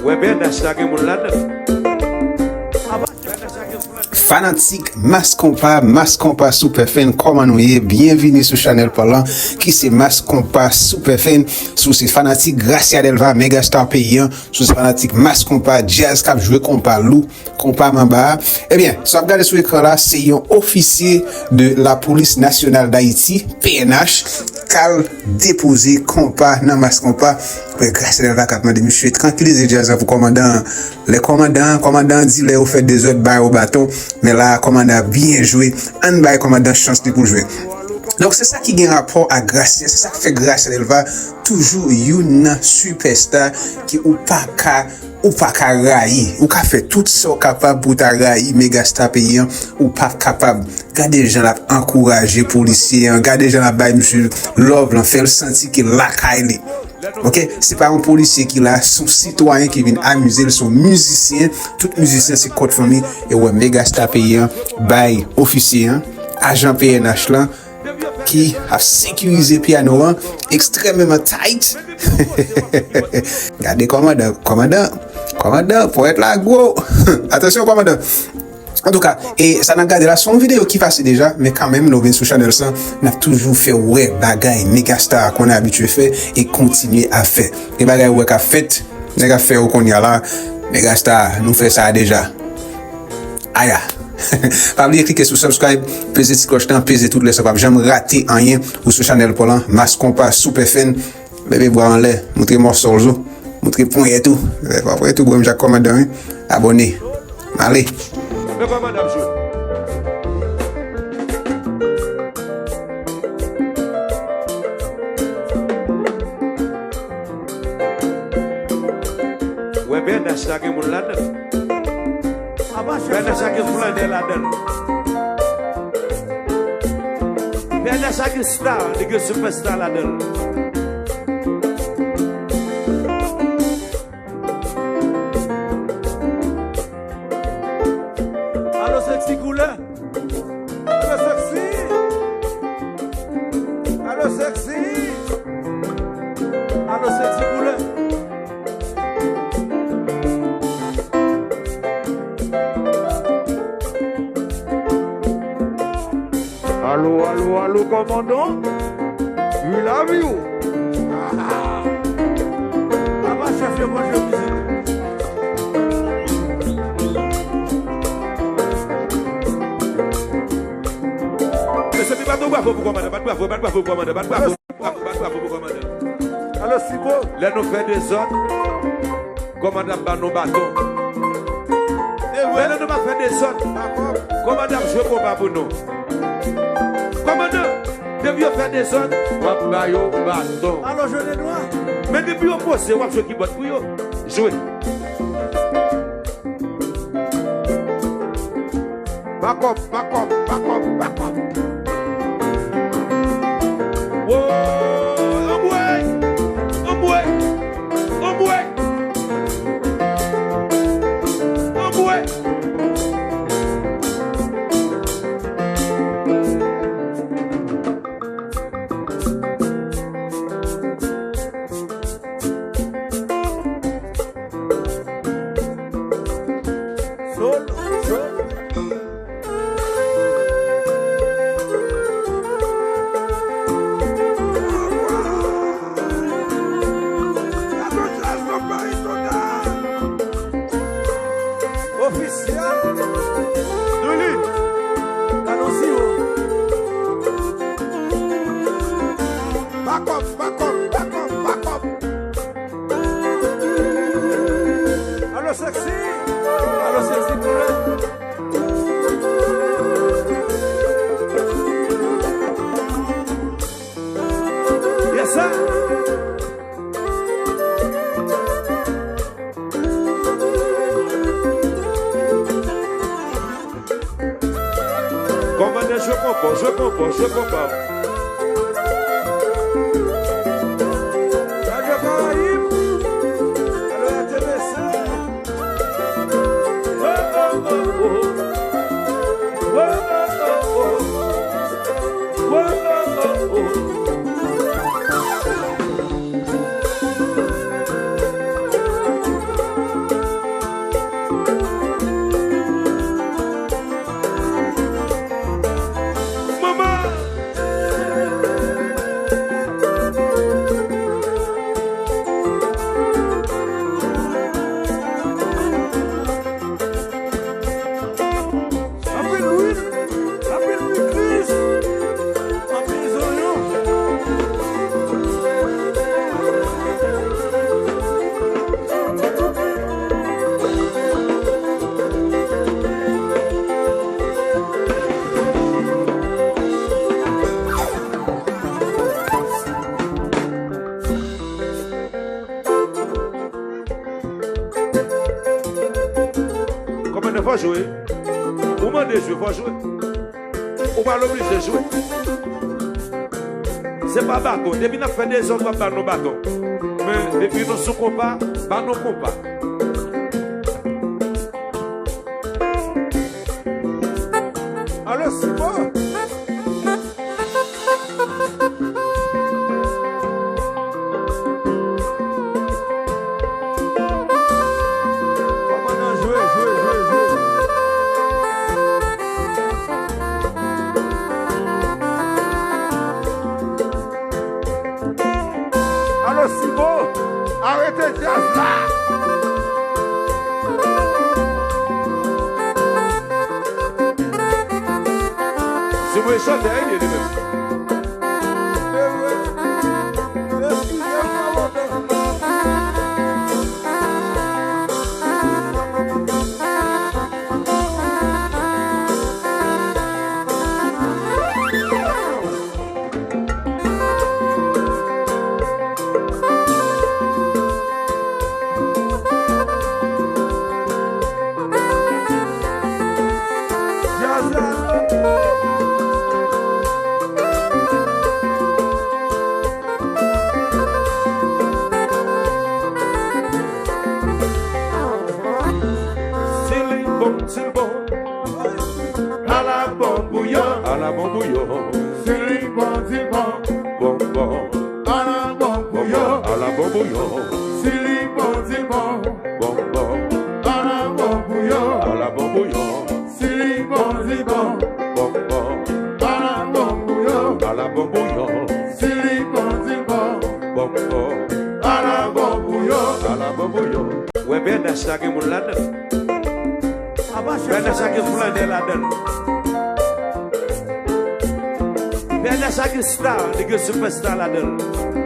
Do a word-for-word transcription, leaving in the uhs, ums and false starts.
Wè, P N H la gen moun ladan. Fanatik Mass Konpa, Mass Konpa Superfan, kòman nou ye? Byenvini sou chanèl pa w lan, ki se Mass Konpa Superfan. Si w se fanatik Gracia Delva, megastar peyi an, si w se fanatik Mass Konpa, djaz k ap jwe konpa lou, konpa manba a, ebyen, sa w ap gade sou ekran la, se yon ofisye de la Police Nationale d'Haïti, P N H, k al depoze konpa nan Mass Konpa. Gracia Delva k ap mande misye trankilize djaz la pou kòmandan an. Lè kòmandan an, kòmandan an di lè yo fè dezòd, ba yo baton. Men la a, kòmandan an byen jwe. Ann bay kòmandan chans li pou l jwe. Donk, se sa ki gen rapò a Gracia. Se sa k fè Gracia Delva toujou youn nan sipèsta ki ou pa ka, ou pa ka rayi. Ou ka fè tout sa w kapab pou w ta rayi megastar peyi an. Ou p ap kapab. Gade jan l ap ankouraje polisye an. Gade jan l ap bay misye love lan. Fè l santi ke l lakay li. Ok, se pa yon polisye ki la, se yon sitwayen ki vin amize l, se yon mizisyen. Tout mizisyen se kòd fanmi. E w wè megastar peyi an bay ofisye an, ajan P N H lan, ki ap sekirize pyano an ekstrèmeman tight. Gade kòmandan, kòmandan, kòmandan, ponyèt la gwo. Atansyon, kòmandan. Antouka, e sa n ap gade la, se yon videyo ki pase deja, men kanmenm, lè w vin sou chanèl sa, n ap toujou fè w wè bagay megastar konn abitye fè e kontinye ap fè. Gen bagay ou wè k ap fèt, nèg ap fè yo kounye a la, megastar, nou fè sa deja. Aya! Pa bliye klike sou subscribe, peze ti klòch lan, peze tout lè sa w p ap janm rate anyen, ou sou chanèl pa w lan, Mass Konpa Superfan. Leve bra w anlè, montre mòso w zo, montre ponyèt ou. Lè pa ponyèt ou, gwo menm jan ak kòmandan wi. Abòne. Ale. Men kòmandan ap jwe. Wè, P N H la gen moun ladan. P N H la gen flannè ladan. P N H la gen star, li gen sipèsta ladan. Alo, sexy koulè. Alo, sexy. Alo, sexy. Alo, sexy koulè. Alo, alo, alo, kòmandan. We love you. Papa chèf yo konn jwe mizik. Mesye, bat yon bravo pou kòmandan, bat bravo, bat bravo pou kòmandan, bat bravo, bat bravo, bat bravo pou kòmandan. Alo, Sibo. Lè nou fè dezòd, kòmandan ap ba nou baton. Se vre. Men lè nou pa fè dezòd, kòmandan ap jwe konpa pou nou. Kòmandan, depi yo fè dezòd, w ap ba yo baton. Alo, jwe de nwa. Men depi yo poze, w ap jwe kibòd pou yo. Jwe. Back up, back up, back up, back up. Woy, anmwey, anmwey, anmwey, anmwey. Sol, sol. Ofisyèl. Douli. Talon siwo. Back up, back up, back up, back up. Alo, sexy. Alo, sexy koulè. Yes, sir. Kòmandan, jwe konpa, jwe konpa, jwe konpa. Radyo Karayib, alo, R T V C. Fò jwe. Ou mande jwe, fò jwe. Ou pa oblije jwe. Se pa baton. Depi n ap fè dezòd, w ap ba nou baton. Men depi nou sou konpa, ba nou konpa. Alo, Simon! Kòmandan, jwe, jwe, jwe, jwe. Alo, Simon, arete djaz la! Simon e chantè, li, li menm. Si li bon, si l bon. Ala bon bouyon, ala bon bouyon. Si li bon, di l bon. Bon, bon. Ala bon bouyon, ala bon bouyon. Si li bon, di l bon. Bon, bon. Ala bon bouyon, ala bon bouyon. Si li bon, di l bon. Bon, bon. Ala bon bouyon, ala bon bouyon. Si li bon, di l bon. Bon, bon. Ala bon bouyon, ala bon bouyon. Wè, B N H la gen moun ladan l. Apa chèf B N H la gen flannè ladan l. B N H la gen star, li gen sipèsta ladan l.